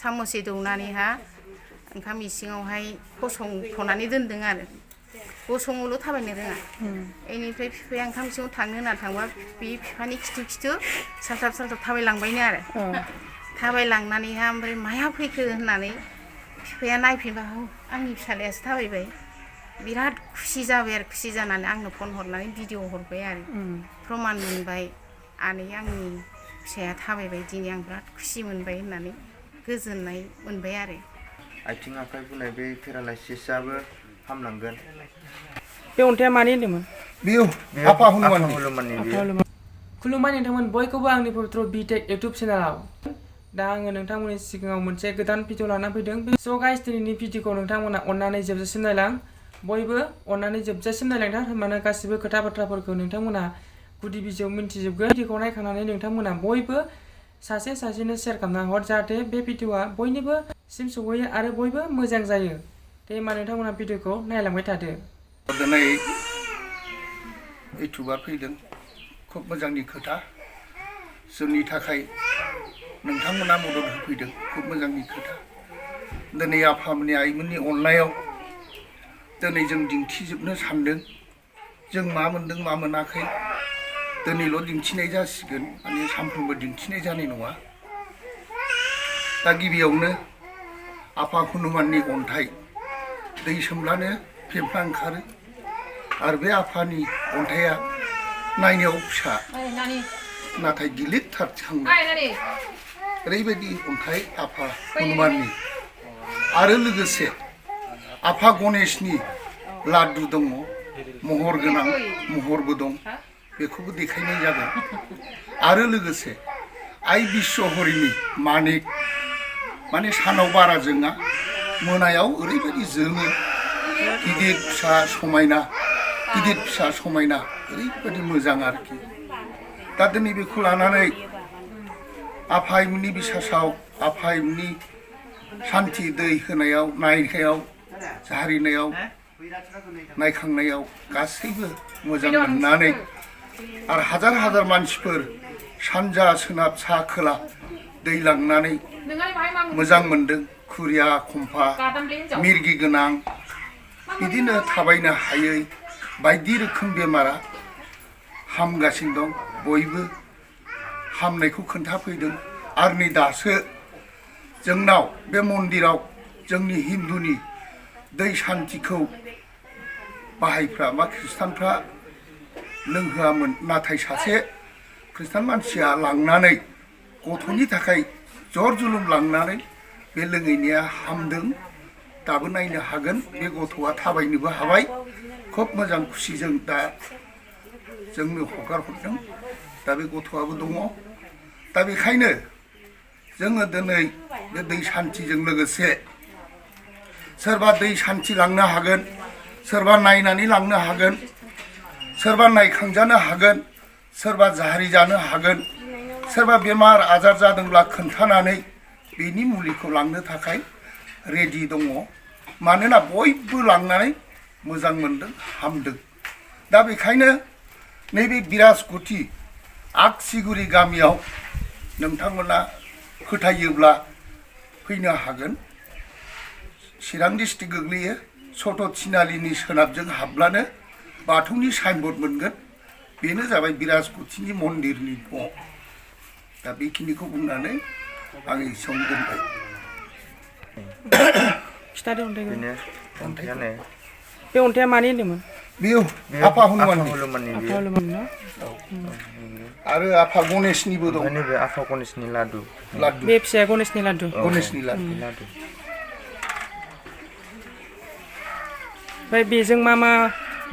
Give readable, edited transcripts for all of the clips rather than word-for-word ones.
साम'से दौनानैहा ओंखाम इसिङावहाय फसंथ'नानै दोनदों आरो गसङावल' थाबायनो रोङा बेनिफ्राय बिफाया ओंखाम इसिङाव थांनो होनना थांबा बे बिफानि खिथु सालथाब थाबायलांबायनो आरो थाबायलांनानैहा ओमफ्राय माया फैखो होननानै बिफाया नायफिनबा आंनि फिसालायासो थाबायबाय बिराद खुसि जाबाय आरो खुसि जानानै आंनो फन हरनानै भिडिअ हरबाय आरो प्रमान मोनबाय आनै आंनि फिसाया थाबायबाय दिनै आं बिराद खुसि मोनबाय होननानै गोजोननाय मोनबाय आरो आथिं आखाइ बुनाय बे पेरालाइसिसआबो हामलांगोन बे अन्थाइया मानि होनदोंमोन बेयो आफा हनुमाननि खुलुमबाय नोंथांमोन बयखौबो आंनि पबित्र बिटेक इउटुब चेनेलाव दा आङो नोंथांमोननि सिगाङाव मोनसे गोदान भिडिअ लानानै फैदों स' गाइस दिनैनि भिडिअखौ नोंथांमोना अननानै जोबजासिम नायलां बयबो अननानै जोबजासिम नायलांथार होनबानो गासिबो खोथा बाथ्राफोरखौ नोंथांमोना गुदि बिजौ मिन्थिजोबगोन भिडिअखौ नायखांनानै नोंथांमोना बयबो सासेनो शेयार खालामना हर जाहाथे बे भिडिअआ बयनिबो सिम सौहैयो आरो बयबो मोजां जायो दे होमबा नोंथांमोना भिडिअखौ नायलांबाय थादो दिनै इउटुबार फैदों खोब मोजांनि खोथा जोंनि थाखाय नोंथांमोना मदद होफैदों खोब मोजांनि खोथा दिनै आफामोननि आइमोननि अननायाव दिनै जों दिन्थिजोबनो सानदों जों मा मोनदों मा मोनाखै दिनैल' दिन्थिनाय जासिगोन माने सानफ्रोमबो दिन्थिनाय जानाय नङा दा गिबियावनो आफा हनुमाननि अन्थाइ दै सोमब्लानो फेंफा ओंखारो आरो बे आफानि अन्थाइया नायनायाव फिसा नाथाय गिलिरथार ओरैबायदि अन्थाइ आफा हनुमाननि आरो लोगोसे आफा गणेशनि लादु दङ महर गोनां महरबो दं बेखौबो देखायनाय जागोन आरो लोगोसे आइ बिश्वहरिनि मानिक माने सानाव बारा जोङा मोनायाव ओरैबायदि जोङो गिदिर फिसा समायना ओरैबायदि मोजां आरोखि दा दिनै बेखौ लानानै आफा आइमोननि बिसासाव आफा आइमोननि सान्थि दै होनायाव नायनायाव जारिनायाव नायखांनायाव गासैबो मोजां मोननानै आरो हाजार मानसिफोर सानजा सोनाब सा खोला दै लांनानै मोजां मोनदों खुरिया खम्फा मिरगि गोनां बिदिनो थाबायनो हायै बायदि रोखोम बेमारा हामगासिनो दं बयबो हामनायखौ खोन्थाफैदों आरो नै दासो जोंनाव बे मन्दिराव जोंनि हिन्दुनि दै सान्थिखौ बाहायफ्रा बा खृष्टानफ्रा लोंहोआमोन नाथाय सासे खृष्टान मानसिया लांनानै गथ'नि थाखाय जर जुलुम लांनानै बे लोङैनाया हामदों दाबो नायनो हागोन बे गथ'आ थाबायनोबो हाबाय खोब मोजां खुसिजों दा जोंनो हगार हरदों दा बे गथ'आबो दङ दा बेखायनो जोङो दिनै बे दै सान्थिजों लोगोसे सोरबा दै सान्थि लांनो हागोन सोरबा नायनानै लांनो हागोन सोरबा नायखांजानो हागोन सोरबा जाहारि जानो हागोन सोरबा बेमार आजार जादोंब्ला खोन्थानानै बेनि मुलिखौ लांनो थाखाय रेडि दङ मानोना बयबो लांनानै मोजां मोनदों हामदों दा बेखायनो नैबे बिराजगुथि आकिगुरि गामियाव नोंथांमोना फोथायोब्ला फैनो हागोन चिरां डिस्ट्रिक्ट गोग्लैयो सट' थिनालिनि सोनाबजों हाबब्लानो बाथौनि साइनबर्ड मोनगोन बेनो जाबाय बिराजगुथिनि मन्दिरनि न' दा बेखिनिखौ बुंनानै आं एसेयावनो दोनबाय खिथादो अन्थाइयानो बे अन्थाइया मानि होनदोंमोन बेयो आफा हनुमाननि आरो आफा गणेशनिबो दं नैबे आफा गणेशनि लादु बे फिसाया गणेशनि लादु ओमफ्राय बेजों मा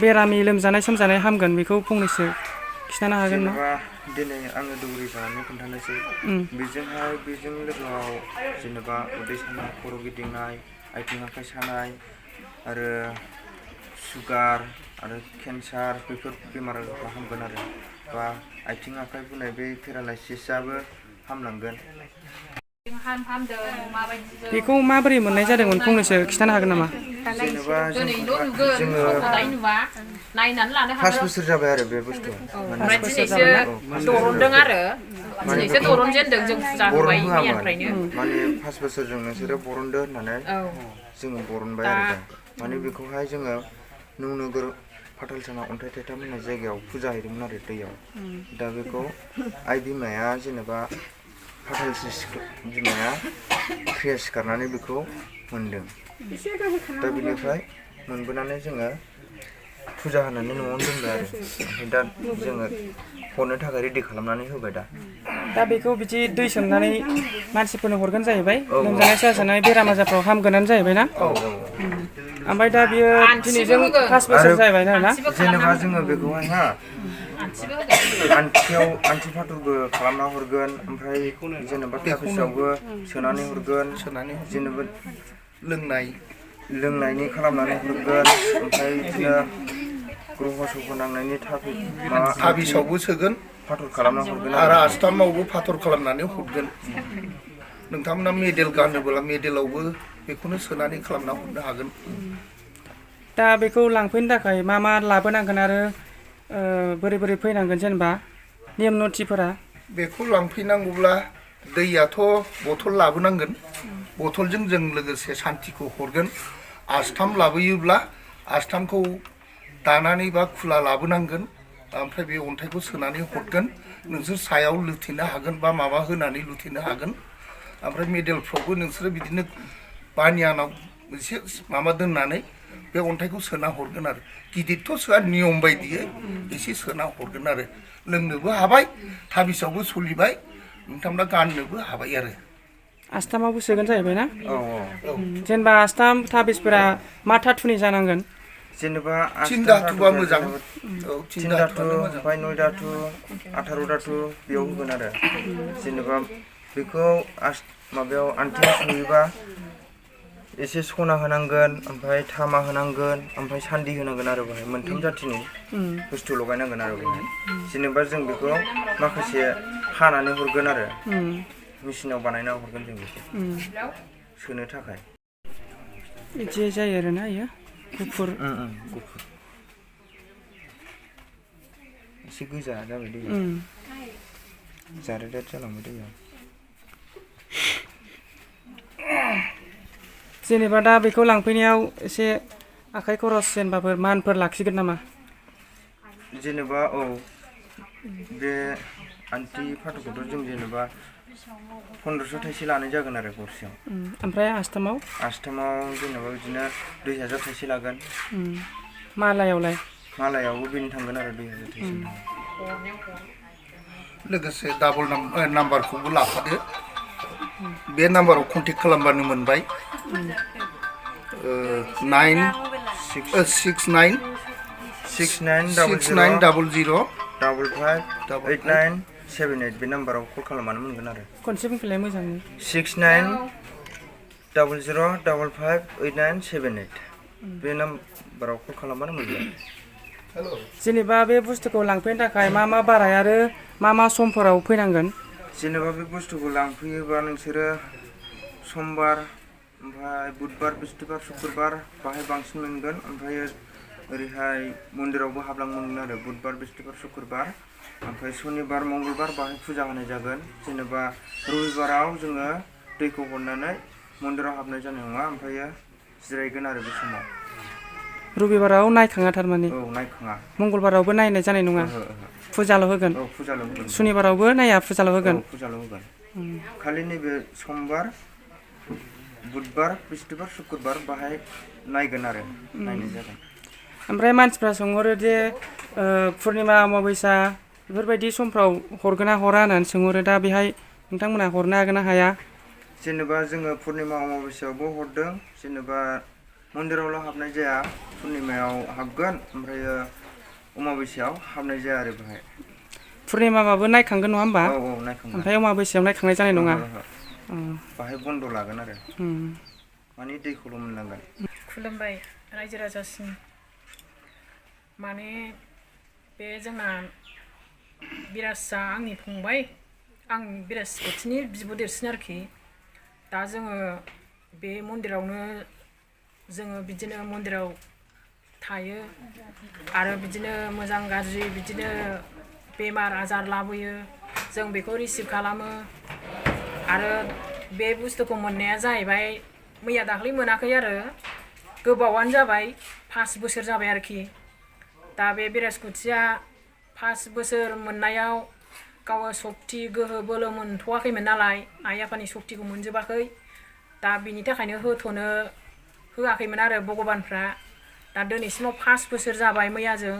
बेरामि लोमजानाय सोमजानाय हामगोन बेखौ फंनैसो खिन्थानो हागोन ना दिनै आङो दौरि जानानै खोन्थानोसै बेजों लोगोआव जेनेबा उदै सानाय खर' गिदिंनाय आथिं आखाइ सानाय आरो सुगार आरो केन्सार बेफोर बेमारा हामगोन आरो बा आथिं आखाइ बुनाय बे पेरालाइसिसआबो हामलांगोन बेखौ माबोरै मोननाय जादोंमोन फंनैसो खिन्थानो हागोन नामा जेनेबा जोङो 5 बोसोर जाबाय आरो बे बुस्थुआ ओमफ्राय दिनैसो दरनदों आरो दिनैसो दरनजेनदों जों फुजा होबाय मैयानिफ्रायनो माने 5 बोसोरजों नोंसोरो बरनदो होननानै जोङो बरनबाय आरो दा माने बेखौहाय जोङो नौनोगोर फाथालसाना अन्थाइ थाइथाम होननाय जायगायाव फुजा हैदोंमोन आरो दैयाव दा बेखौ आइ बिमाया जेनेबा फाथालसे बिमाया क्रिया सिखारनानै बेखौ मोनदों दा बिनिफ्राय मोनबोनानै जोङो फुजा होनानै न'आवनो दोनबाय आरो ओमफ्राय दा जोङो हरनो थाखाय रेडि खालामनानै होबाय दा बेखौ बिदि दै सोमनानै मानसिफोरनो हरगोन जाहैबाय लोमजानाय साजानाय बेराम आजारफ्राव हामगोनानो जाहैबाय ना ओमफ्राय दा बियो दिनैजों 5 बोसोर जाहैबाय ना जेनेबा जोङो बेखौहाय हा आन्थि फाथरबो खालामना हरगोन ओमफ्राय जेनेबा थाबिसावबो सोनानै हरगोन जेनेबा लोंनायनि खालामनानै हरगोन ओमफ्राय बिदिनो ग्रह' सह' नांनायनि थाबिसावबो सोगोन फाथर खालामना हरगोन आरो आस्थामावबो फाथर खालामनानै हरगोन नोंथांमोना मेडेल गानोब्ला मेडेलावबो बेखौनो सोनानै खालामना हरनो हागोन दा बेखौ लांफैनो थाखाय मा लाबोनांगोन आरो बोरै फैनांगोन जेनेबा नेम नथिफोरा बेखौ लांफैनांगौब्ला दैयाथ' बथल लाबोनांगोन बथलजों जों लोगोसे सान्थिखौ हरगोन आस्थाम लाबोयोब्ला आस्थामखौ दानानै बा खुला लाबोनांगोन ओमफ्राय बे अन्थाइखौ सोनानै हरगोन नोंसोर सायाव लुथेनो हागोन बा माबा होनानै लुथेनो हागोन ओमफ्राय मेडेलफ्रावबो नोंसोरो बिदिनो बानियानाव एसे माबा दोननानै बे अन्थाइखौ सोना हरगोन आरो गिदिरथ' सोआ नियम बायदियै एसे सोना हरगोन आरो लोंनोबो हाबाय थाबिसावबो सोलिबाय नोंथांमोना गाननोबो हाबाय आरो आस्थामावबो सोगोन जाहैबाय ना जेनेबा आस्थाम थाबिसफोरा मा धातुनि जानांगोन जेनेबा थिन धातुबा मोजां थिन धातु ओमफ्राय 9 धातु 18 धातु बेयाव होगोन आरो जेनेबा बेखौ माबायाव आन्थियाव सोयोबा एसे सना होनांगोन ओमफ्राय थामा होनांगोन ओमफ्राय सान्दि होनांगोन आरो बेहाय मोनथाम जाथिनि बुस्थु लगायनांगोन आरो बेहाय जेनेबा जों बेखौ माखासे हानानै हरगोन आरो मेचिनाव बानायना हरगोन जों बेखौ सोनो थाखाय बिदि जायो आरोना इयो गुफुर एसे गोजा जाबाय दैया जारेद जालांबाय दैया जेनेबा दा बेखौ लांफैनायाव एसे आखाइ खरस जेनेबाफोर मानफोर लाखिगोन नामा जेनेबा बे आन्थि फाथरखौथ' जों जेनेबा 1500 थाइसे लानाय जागोन आरो गरसेयाव ओमफ्राय आस्थामाव जेनेबा बिदिनो 2000 थाइसे लागोन मालायावबो बेनो थांगोन आरो 2000 थाइसे लोगोसे डाबल नाम्बारखौबो लाफादो बे नाम्बाराव कन्टेक्ट खालामबानो मोनबाय 6900558978 बे नाम्बाराव कल खालामबानो मोनगोन आरो खनसे बुंफिनलाय मोजाङै 6900558978 बे नाम्बाराव कल खालामबानो मोनगोन जेनेबा बे बुस्थुखौ लांफैनो थाखाय मा बाराय आरो मा समफोराव फैनांगोन जेनेबा बे बुस्थुखौ लांफैयोबा नोंसोरो समबार ओमफ्राय बुधबार बिस्थिबार शुक्रबार बाहाय बांसिन मोनगोन ओमफ्राय ओरैहाय मन्दिरावबो हाबलांनो मोनगोन आरो बुधबार बिस्थिबार शुक्रबार ओमफ्राय सनिबार मंगलबार बाहाय फुजा होनाय जागोन जेनेबा रबिबाराव जोङो दैखौ हरनानै मन्दिराव हाबनाय जानाय नङा ओमफ्राय जिरायगोन आरो बे समाव रबिबाराव नायखाङा थारमाने नायखाङा मंगलबारावबो नायनाय जानाय नङा फुजाल' होगोन सुनिबारावबो नाया फुजाल' होगोन खालि नैबे समबार बुधबार बिस्थिबार शुक्रबार बाहाय नायगोन आरो नायनाय जागोन ओमफ्राय मानसिफ्रा सोंहरो जे पुर्निमा अमाबैसा बेफोरबायदि समफ्राव हरगोन ना हरा होननानै सोंहरो दा बेहाय नोंथांमोना हरनो हागोन ना हाया जेनेबा जोङो पुर्निमा अमाबैसायावबो हरदों जेनेबा मन्दिरावल' हाबनाय जाया पुर्निमायाव हाबगोन ओमफ्राय अमाबैसायाव हाबनाय जाया आरो बेहाय पुर्निमाबाबो नायखांगोन नङा होमबा नायखांगोन ओमफ्राय अमाबैसायाव नायखांनाय जानाय नङा बाहाय बन्द' लागोन आरो माने दैखौल' मोनलांगोन खुलुमबाय रायजो राजासिम माने बे जोंना बिराजआ आंनि फंबाय आं बिराज गथिनि बिब' देरसिन आरोखि दा जोङो बे मन्दिरावनो जोङो बिदिनो मन्दिराव थायो आरो बिदिनो मोजां गाज्रि बिदिनो बेमार आजार लाबोयो जों बेखौ रिसिभ खालामो आरो बे बुस्थुखौ मोननाया जाहैबाय मैया दाख्लै मोनाखै आरो गोबावानो जाबाय 5 बोसोर जाबाय आरोखि दा बे बिराजखुथिया 5 बोसोर मोननायाव गाव सक्ति गोहो बोलो मोनथ'वाखैमोन नालाय आइ आफानि सक्तिखौ मोनजोबाखै दा बिनि थाखायनो होथ'नो होआखैमोन आरो भगबानफ्रा दा दिनैसिमाव 5 बोसोर जाबाय मैयाजों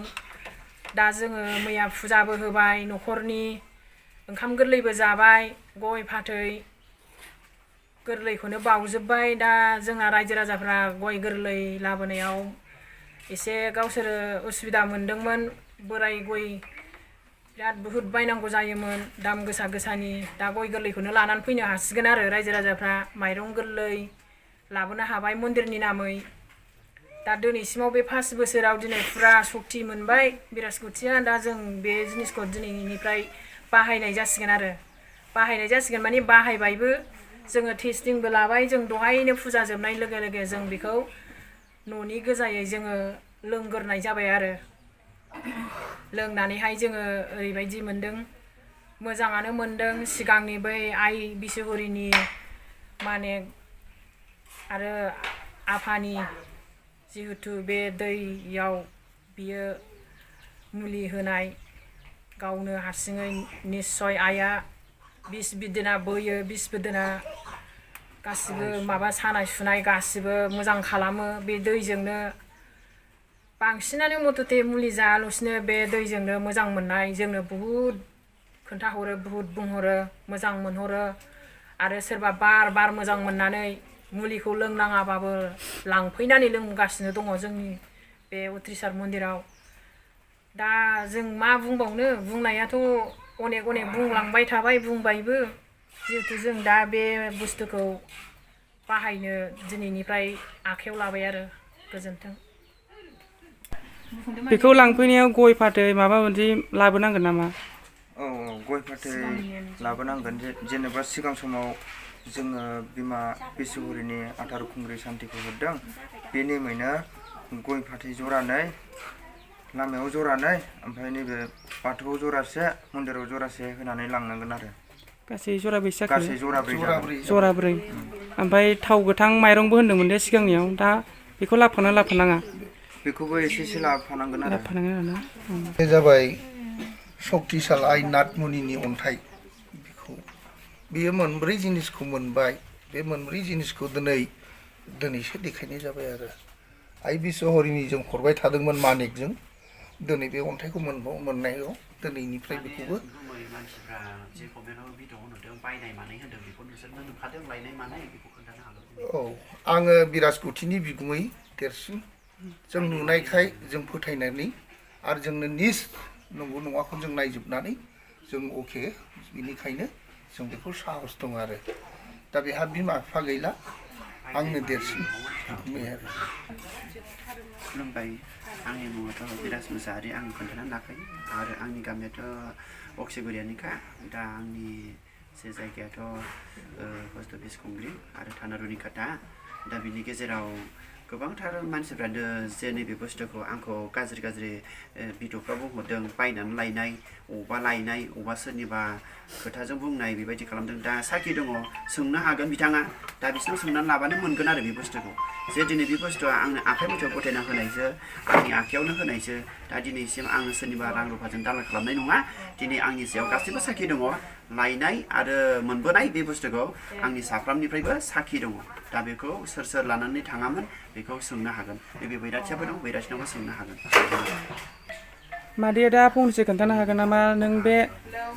दा जोङो मैया फुजाबो होबाय न'खरनि ओंखाम गोरलैबो जाबाय गय फाथै गोरलैखौनो बावजोब्बाय दा जोंना रायजो राजाफ्रा गय गोरलै लाबोनायाव एसे गावसोरो उसुबिदा मोनदोंमोन बोराय गय बिराद बुहुद बायनांगौ जायोमोन दाम गोसा गोसानि दा गय गोरलैखौनो लानानै फैनो हासिगोन आरो रायजो राजाफ्रा माइरं गोरलै लाबोनो हाबाय मन्दिरनि नामै दा दिनैसिमाव बे 5 बोसोराव दिनै फुरा सक्ति मोनबाय बिराजखुथिया दा जों बे जिनिसखौ दिनैनिफ्राय बाहायनाय जासिगोन आरो बाहायनाय जासिगोन माने बाहायबायबो जोङो टेस्टिंबो लाबाय जों दहायनो फुजा जोबनाय लोगो लोगो जों बेखौ न'नि गोजायै जोङो लोंगोरनाय जाबाय आरो लोंनानैहाय जोङो ओरैबायदि मोनदों मोजाङानो मोनदों सिगांनि बै आइ बिसुहरिनि माने आरो आफानि जिहेतु बे दैयाव बियो मुलि होनाय गावनो हारसिङै निस्सय आइया बिस बिदिना बोयो बिस बिदिना गासिबो माबा सानाय सुनाय गासिबो मोजां खालामो बे दैजोंनो बांसिनानो मथथे मुलि जायाल'सिनो बे दैजोंनो मोजां मोननाय जोंनो बुहुद खोन्थाहरो बुहुद बुंहरो मोजां मोनहरो आरो सोरबा बार मोजां मोननानै मुलिखौ लोंनाङाबाबो लांफैनानै लोंगासिनो दङ जोंनि बे उथ्रिसार मन्दिराव दा जों मा बुंबावनो बुंनायाथ' अनेक बुंलांबाय थाबाय बुंबायबो जिहेतु जों दा बे बुस्थुखौ बाहायनो दिनैनिफ्राय आखायाव लाबाय आरो गोजोन्थों बेखौ लांफैनायाव गय फाथै माबा मोनसे लाबोनांगोन नामा औ गय फाथै लाबोनांगोन जेनेबा सिगां समाव जोङो बिमा बिसुहरिनि आथार खुंग्रि सान्थिखौ हरदों बे नेमैनो गय फाथै जरानै लामायाव जरानै ओमफ्राय नैबे बाथौआव जरासे मन्दिराव जरासे होनानै लांनांगोन आरो गासै जराबैसे गासै जराब्रै ओमफ्राय थाव गोथां माइरंबो होन्दोंमोन दे सिगांनियाव दा बेखौ लाफानाङा बेखौबो एसे लाफानांगोन आरो बे जाबाय सक्तिशाल आइ नाथ मुनिनि अन्थाइ बेखौ बियो मोनब्रै जिनिसखौ मोनबाय बे मोनब्रै जिनिसखौ दिनैसो देखायनाय जाबाय आरो आइ बिसुहरिनि जों हरबाय थादोंमोन मानिकजों दिनै बे अन्थाइखौ मोननायाव दिनैनिफ्राय बेखौबो औ आङो बिराजखुथिनि बिगुमै देरसिन जों नुनायखाय जों फोथायनानै आरो जोंनो नंगौ नङाखौ जों नायजोबनानै जों अके बेनिखायनो जों बेखौ साहस दं आरो दा बेहा बिमा बिफा गैला आंनो देरसिन बिगुमै आरो खुलुमबाय आंनि मुङाथ' बिराज मुसाहारि आं खोन्थानानै लाखायो आरो आंनि गामियाथ' अक्सिगुरियानोखा दा आंनि जे जायगायाथ' पस्ट अफिस कungring आरो थाना रुनिखाता दा बिनि गेजेराव गोबांथार मानसिफ्रानो जे नैबे बुस्थुखौ आंखौ गाज्रि भिडिअफ्राव बुंहरदों बायनानै लायनाय अबा सोरनिबा खोथाजों बुंनाय बेबायदि खालामदों दा साखि दङ सोंनो हागोन बिथाङा दा बिसोरनाव सोंनानै लाबानो मोनगोन आरो बे बुस्थुखौ जे दिनै बे बुस्थुआ आंनो आखाइ मुथायाव गथायना होनायसो आंनि आखायावनो होनायसो दा दिनैसिम आङो सोरनिबा रां रुफाजों दालाल खालामनाय नङा दिनै आंनि सायाव गासैबो साखि दङ लायनाय आरो मोनबोनाय बे बुस्थुखौ आंनि साफ्रामनिफ्रायबो साखि दङ दा बेखौ सोर लानानै थाङामोन बेखौ सोंनो हागोन नैबे बैराथियाबो दं बैराथिनावबो सोंनो हागोन मादैया दा फंनैसो खोन्थानो हागोन नामा नों बे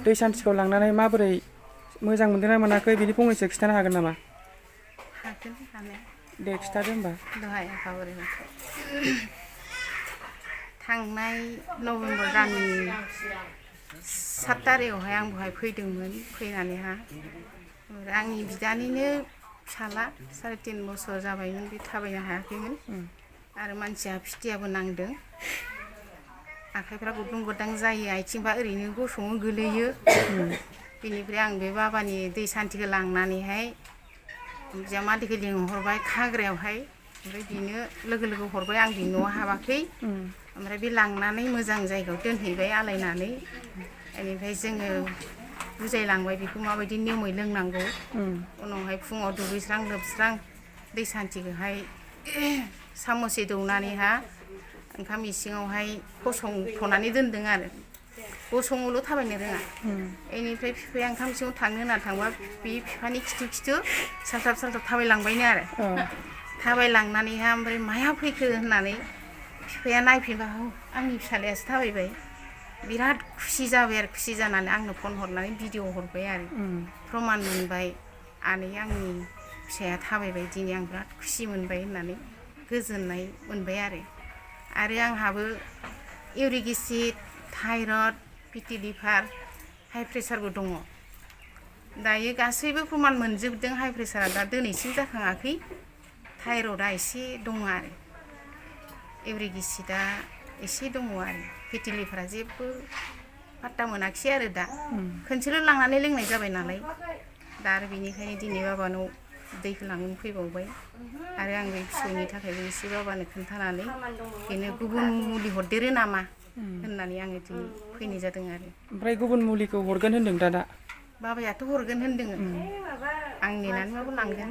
दै सान्थिखौ लांनानै माबोरै मोजां मोनदोंना मोनाखै बिनि फंनैसो खिन्थानो हागोन नामा हागोन हानाया दे खिन्थादो होमबा दहाय आफा बोराइ बाथौ थांनाय नभेम्बर दाननि 7 तारिखआवहाय आं बहाय फैदोंमोन फैनानैहा आंनि बिदानिनो फिसाला 3.5 बोसोर जाबायमोन बे थाबायनो हायाखैमोन आरो मानसिया फिथियाबो नांदों आखाइफ्रा गुदुं गुदां जायो आथिंफ्रा ओरैनो गसङो गोलैयो बेनिफ्राय आं बे बाबानि दै सान्थिखौ लांनानैहाय बिजामादैखौ लिंहरबाय खाग्रायावहाय ओमफ्राय बिनो लोगो हरबाय आं बिनि न'आव हाबाखै ओमफ्राय बे लांनानै मोजां जायगायाव दोनहैबाय आलायनानै बेनिफ्राय जोङो बुजायलांबाय बेखौ माबायदि नियमै लोंनांगौ उनावहाय फुङाव दुगैस्रां लोबस्रां दै सान्थिखौहाय साम'से दौनानैहा ओंखाम इसिङावहाय फसंथ'नानै दोनदों आरो गसङावल' थाबायनो रोङा बेनिफ्राय बिफाया ओंखाम इसिङाव थांनो होनना थांबा बे बिफानि खिथु खिथु सालथाब सालथाब थाबायलांबायनो आरो थाबायलांनानैहा ओमफ्राय माया फैखो होननानै बिफाया नायफिनबा आंनि फिसालायासो थाबायबाय बिराद खुसि जाबाय आरो खुसि जानानै आंनो फन हरनानै भिडिअ हरबाय आरो प्रमान मोनबाय आनै आंनि फिसाया थाबायबाय दिनै आं बिराद खुसि मोनबाय होननानै गोजोननाय मोनबाय आरो आंहाबो uric acid thyroid फिटि liver high प्रेसारबो दङ दायो गासैबो प्रमान मोनजोबदों हाइ प्रेसारा दा दिनैसिम जाखाङाखै थाइरडआ एसे दङ आरो इउरिक एसिडआ एसे दङ आरो फिटि लिभारा जेबो पात्ता मोनाखिसै आरो दा खनसेल' लांनानै लोंनाय जाबाय नालाय दा आरो बेनिखायनो दिनै बाबानाव दैखौ लांनो फैबावबाय आरो आं बे फिसौनि थाखायबो एसे बाबानो खोन्थानानै बेनो गुबुन मुलि हरदेरो नामा होननानै आङो दिनै फैनाय जादों आरो ओमफ्राय गुबुन मुलिखौ हरगोन होनदों दा बाबायाथ' हरगोन होनदों आं नेनानैबाबो लांगोन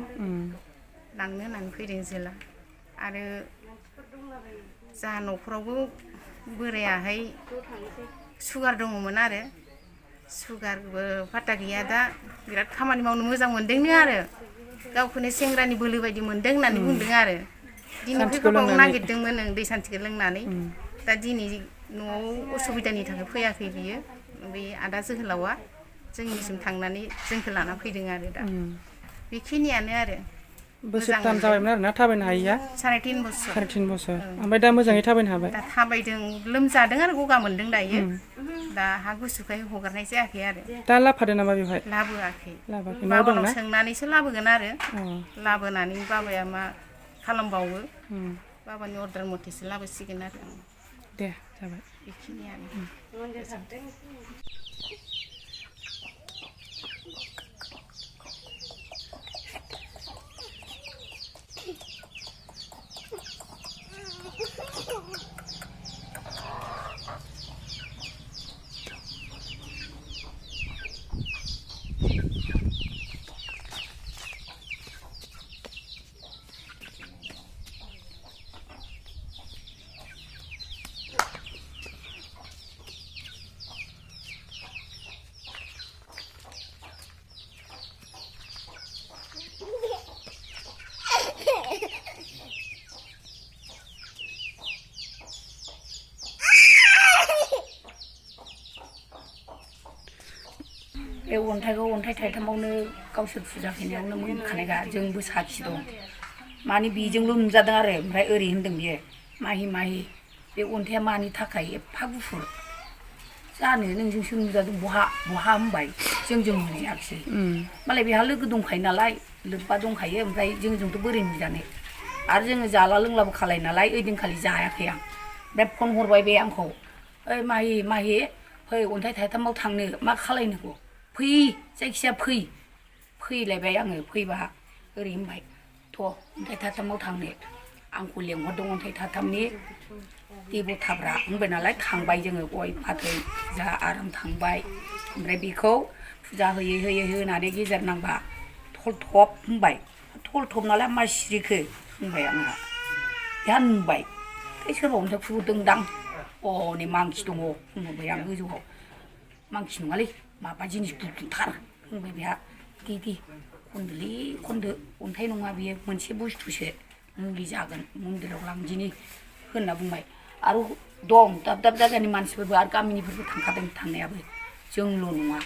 लांनो होननानै फैदों जेला आरो जाहा न'खरावबो बोरायाहाय सुगार दङमोन आरो सुगारबो पात्ता गैया दा बिराद खामानि मावनो मोजां मोनदोंनो आरो गावखौनो सेंग्रानि बोलो बायदि मोनदों होननानै बुंदों आरो दिनै फैफाबावनो नागिरदोंमोन दै सान्थिखौ लोंनानै दा दिनै न'आव उसुबिदानि थाखाय फैयाखै बियो बे आदा जोहोलावा जोंनिसिम थांनानै जोंखौ लाना फैदों आरो दा बेखिनियानो आरो बोसोरथाम जाबायमोन आरोना थाबायनो हायिया 3.5 बोसोर ओमफ्राय दा मोजाङै थाबायनो हाबाय दा थाबायदों लोमजादों आरो गगा मोनदों दायो दा हा गुसुखाय हगारनाय जायाखै आरो दा लाफादों नामा बेवहाय लाबोआखै न'आव दंना बाबानाव सोंनानैसो लाबोगोन आरो लाबोनानै बाबाया मा खालामबावो बाबानि अर्डार मथेसो लाबोसिगोन आरो दे जाबाय बेखिनियानो बे अन्थाइखौ अन्थाइ थाइथामावनो गावसोर फुजा हैनायावनो मोनखानायखा जोंबो साखि दं माने बेजोंल' नुजादों आरो ओमफ्राय ओरै होनदों बियो माहि माहि बे अन्थाइया मानि थाखाय एफा गुफुर जानो नोंजोंसो नुजादों बहा बहा होनबाय जोंजों नुजायाखिसै मालाय बेहा लोगो दंखायो नालाय लोब्बा दंखायो ओमफ्राय जोंजोंथ' बोरै नुजानो आरो जोङो जाला लोंलाबो खालाय नालाय ओइदिनखालि जायाखै आं ओमफ्राय फन हरबाय बे आंखौ ओइ माहि माहि फै अन्थाइ थाइथामाव थांनो मा खालायनांगौ फै जायखिजाया फैलायबाय आङो फैबा ओरै होनबाय थ' अन्थाइ थाइथामाव थांनो आंखौ लेंहरदों अन्थाइ थाइथामनि देबथाफ्रा होनबाय नालाय थांबाय जोङो गय फाथै जा आराम थांबाय ओमफ्राय बेखौ फुजा होयै होयै होनानै गेजेर नांबा थलथब होनबाय थलथब नालाय मा सिरिखो होनबाय आंहा बेहा नुबाय सोरबा अन्थाइ खुबैदोंदां हनै मांखि दङ होनबाय आं गोजौआव मांखि नङालै माबा जिनिस बुथुथार होनबाय बेहा दे खनदोलै खनदो अन्थाइ नङा बियो मोनसे बुस्थुसो मुलि जागोन मन्दिराव लांदिनि होनना बुंबाय आरो दं दाब दाब जायगानि मानसिफोरबो आरो गामिनिफोरबो थांखादों थांनायाबो जोंल' नङा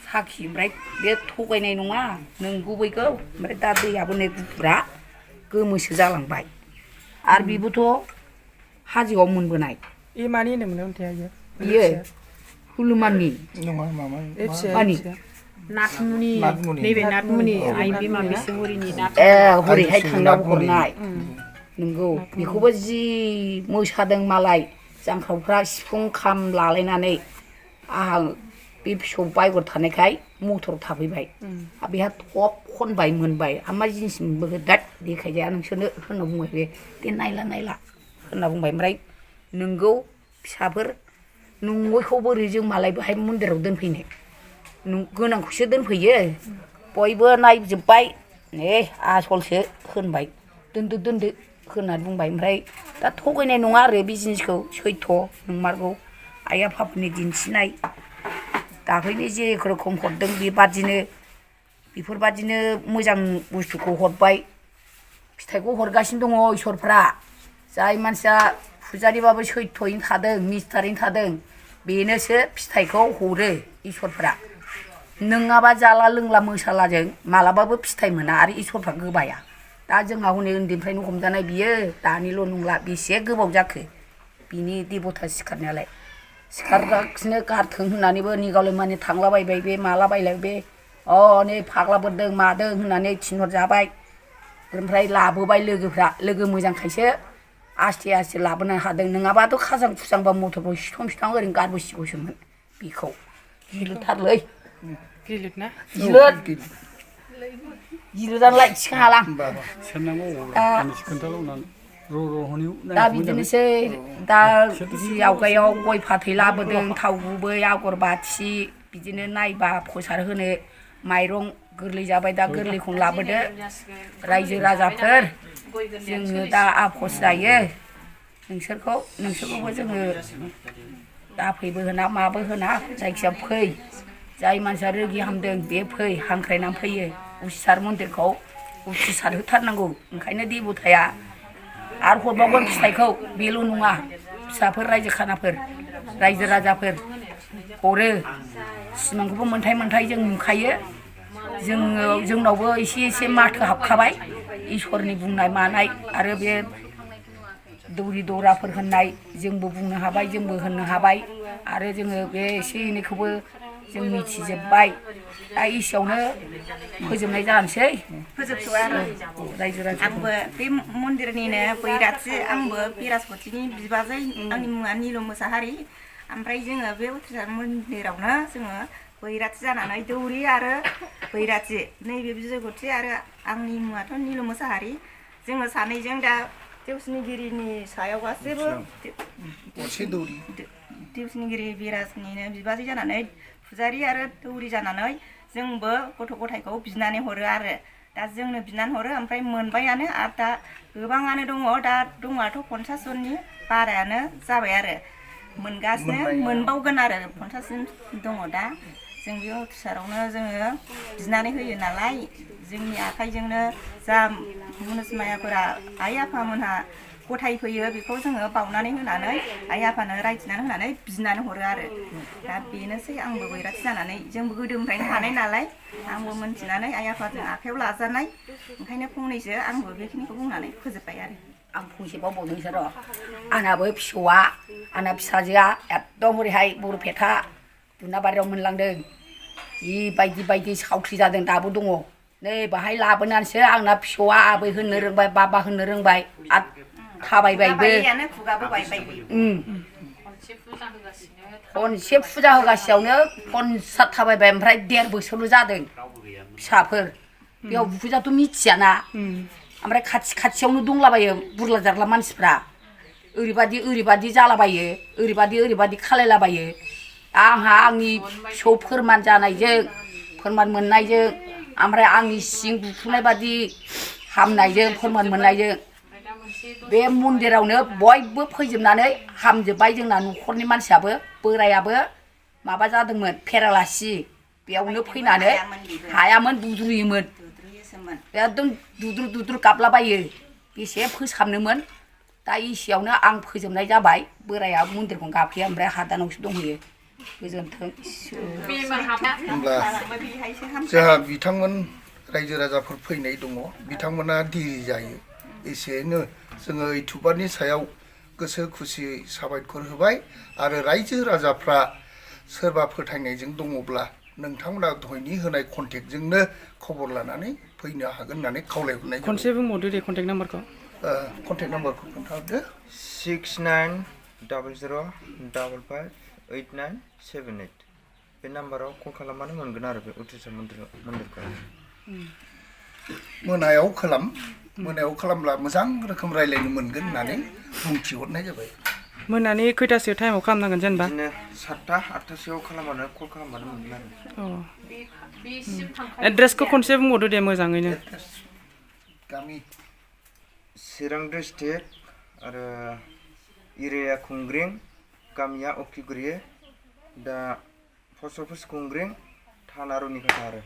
साखि ओमफ्राय बे थगायनाय नङा नंगुबैगौ ओमफ्राय दा दैयाबो नै गुफुरा गोमोसो जालांबाय आरो बेबोथ' हाजोआव मोनबोनाय ए मानि होनदोंमोन अन्थाइया बियो हulumanनि नङा मामा मानि नाथमुनि नैबे नाथमुनि आइ बिमा बिसुहरिनि ए हरैहाय थांनायाव हरनाय नंगौ बेखौबो जि मोसादों मालाय जांख्राफ्रा सिफुं खाम लालायनानै आहा बे फिसौ बायगर थानायखाय मटर थाफैबाय बेहा थब खनबाय मोनबाय मा जिनिस मोनबोखो दाद देखायजाया नोंसोरनो होनना बुंबाय बे दे नायला होनना बुंबाय ओमफ्राय नोंगौ फिसाफोर नङैखौ बोरै जों मालाय बेहाय मन्दिराव दोनफैनाय गोनांखौसो दोनफैयो बयबो नायजोब्बाय नै आसलसो होनबाय दोनदो होननानै बुंबाय ओमफ्राय दा थगायनाय नङा आरो बे जिनिसखौ सैथ' नंमारगौ आइ आफाफोरनि दिन्थिनाय दाख्लैनो जे रोखोम हरदों बेफोरबादिनो मोजां बुस्थुखौ हरबाय फिथाइखौ हरगासिनो दङ इसोरफ्रा जाय मानसिया फुजारिबाबो सैथ'यैनो थादों निस्थारैनो थादों बेनोसो फिथाइखौ हरो इसोरफ्रा नङाबा जाला लोंला मोसालाजों मालाबाबो फिथाइ मोना आरो इसोरफ्रा गोबाया दा जोंहा हनै उन्दैनिफ्रायनो हमजानाय बियो दानिल' नंला बेसे गोबाव जाखो बिनि देबथा सिखारनायालाय सिखारगासिनो गारथों होननानैबो निगावलाय माने थांलाबायबाय बे मालाबायलाय बे नै फाग्ला बोरदों मादों होननानै थिनहरजाबाय ओमफ्राय लाबोबाय लोगो मोजांखायसो आस्थे लाबोनो हादों नङाबाथ' खाजां खुजांबा मथरखौ सिथं ओरैनो गारबोसिगौसोमोन बेखौ गिलुथारलै गिलुदानलाय थिखोनो हाला दा बिदिनोसै दा जि आवगायाव गय फाथै लाबोदों थाव गुबै आगर बाथि बिदिनो नायबा प्रसाद होनो माइरं गोरलै जाबाय दा गोरलैखौनो लाबोदो रायजो राजाफोर जोङो दा आफस जायो नोंसोरखौबो जोङो दाफैबो होना माबो होना जायखिया फै जाय मानसिया रोगि हामदों बे फै हांख्रायनानै फैयो उसिसार मन्दिरखौ उथ्रिसार होथारनांगौ ओंखायनो देबथाया आरो हरबावगोन फिथाइखौ बेल' नङा फिसाफोर रायजो खानाफोर रायजो राजाफोर हरो सिमांखौबो मोनथाय जों नुखायो जोंनावबो एसे माथो हाबखाबाय इसोरनि बुंनाय मानाय आरो बे दौरि दौराफोर होननाय जोंबो बुंनो हाबाय जोंबो होननो हाबाय आरो जोङो बे एसे एनैखौबो जों मिथिजोब्बाय दा एसेयावनो फोजोबनाय जानोसै फोजोबथ'आ रायजो राजा आंबो बे मन्दिरनिनो बैराथि आंबो बिराजपतिनि बिबाजै आंनि मुङा निल मोसाहारि ओमफ्राय जोङो बे उथ्रिसार मन्दिरावनो जोङो बैराथि जानानै दौरि आरो बैराथि नैबे बिजयगथि आरो आंनि मुङाथ' निल मोसाहारि जोङो सानैजों दा देवस्निगिरिनि सायाव गासैबो देवस्निगिरि बिराजनिनो बिबाजै जानानै फुजारि आरो दौरि जानानै जोंबो गथ' गथायखौ बिनानै हरो आरो दा जोंनो बिनानै हरो ओमफ्राय मोनबायानो आरो दा गोबाङानो दङ दा दङआथ' 50 जननि बारायानो जाबाय आरो मोनगासिनो मोनबावगोन आरो 50सिम दङ दा जों बे उथ्रिसारावनो जोङो बिनानै होयो नालाय जोंनि आखाइजोंनो जा मुनुस मायाफोरा आइ आफामोनहा गथाय फैयो बेखौ जोङो बावनानै होनानै आइ आफानो रायथिनानै होनानै बिनानै हरो आरो दा बेनोसै आंबो बैराथि जानानै जोंबो गोदोनिफ्रायनो हानाय नालाय आंबो मोनथिनानै आइ आफाजों आखाइयाव लाजानाय ओंखायनो फंनैसो आंबो बेखिनिखौ बुंनानै फोजोबबाय आरो आं फंसे बावबावदोंसो र' आंनाबो फिसौआ आंना फिसाजोआ एकदम ओरैहाय बरपेटा दुनाबारियाव मोनलांदों बायदि सावख्रि जादों दाबो दङ नै बाहाय लाबोनानैसो आंना फिसौआ आबै होननो रोंबाय बाबा होननो रोंबाय आरो थाबायबायबो खनसे फुजा होगासेयावनो 50 थाबायबाय ओमफ्राय 1.5 बोसोरल' जादों फिसाफोर बेयाव फुजाथ' मिथियाना ओमफ्राय खाथियावनो दंलाबायो बुरला जारला मानसिफ्रा ओरैबादि जालाबायो ओरैबादि खालायलाबायो आंहा आंनि फिसौ फोरमान जानायजों फोरमान मोननायजों ओमफ्राय आंनि सिं बुफुनाय बादि हामनायजों फोरमान मोननायजों बे मन्दिरावनो बयबो फैजोबनानै हामजोब्बाय जोंना न'खरनि मानसियाबो बोरायाबो माबा जादोंमोन पेरालाइसि बेयावनो फैनानै हायामोन बुद्रुयोमोन एकदम दुद्रु गाबलाबायो बेसे फोसाबनोमोन दा एसेयावनो आं फोजोबनाय जाबाय बोराया मन्दिरखौनो गाफैया ओमफ्राय हादानावसो दंहैयो गोजोन्थों होमब्ला जोंहा बिथांमोन रायजो राजाफोर फैनाय दङ बिथांमोना दिरि जायो एसेनो जोङो इउटुबारनि सायाव गोसो खुसियै साबायखर होबाय आरो रायजो राजाफ्रा सोरबा फोथायनायजों दङब्ला नोंथांमोना दहायनि होनाय कन्टेक्टजोंनो खबर लानानै फैनो हागोन होननानै खावलायहरनाय जाबाय खनसे बुंबावदो दे कन्टेक्ट नाम्बारखौ खोन्थाहरदो 69005558 बे नाम्बाराव कल खालामबानो मोनगोन आरो बे उथ्रिसार मन्दिरखौ मोनायाव खालामब्ला मोजां रोखोम रायलायनो मोनगोन होननानै बुंथिहरनाय जाबाय मोनानि खैथासो टाइमाव खालामनांगोन जेनेबा बिदिनो 7टा 8टासोआव खालामबानो कल खालामबानो मोनगोन आरो एड्रेसखौ खनसे बुंबावदो दे मोजाङैनो गामि चिरां डिस्ट्रिक्ट आरो एरिया कुंग्रिं गामिया अकिगुरि दा पस्ट अफिस कुंग्रिं थाना रुनिखाता आरो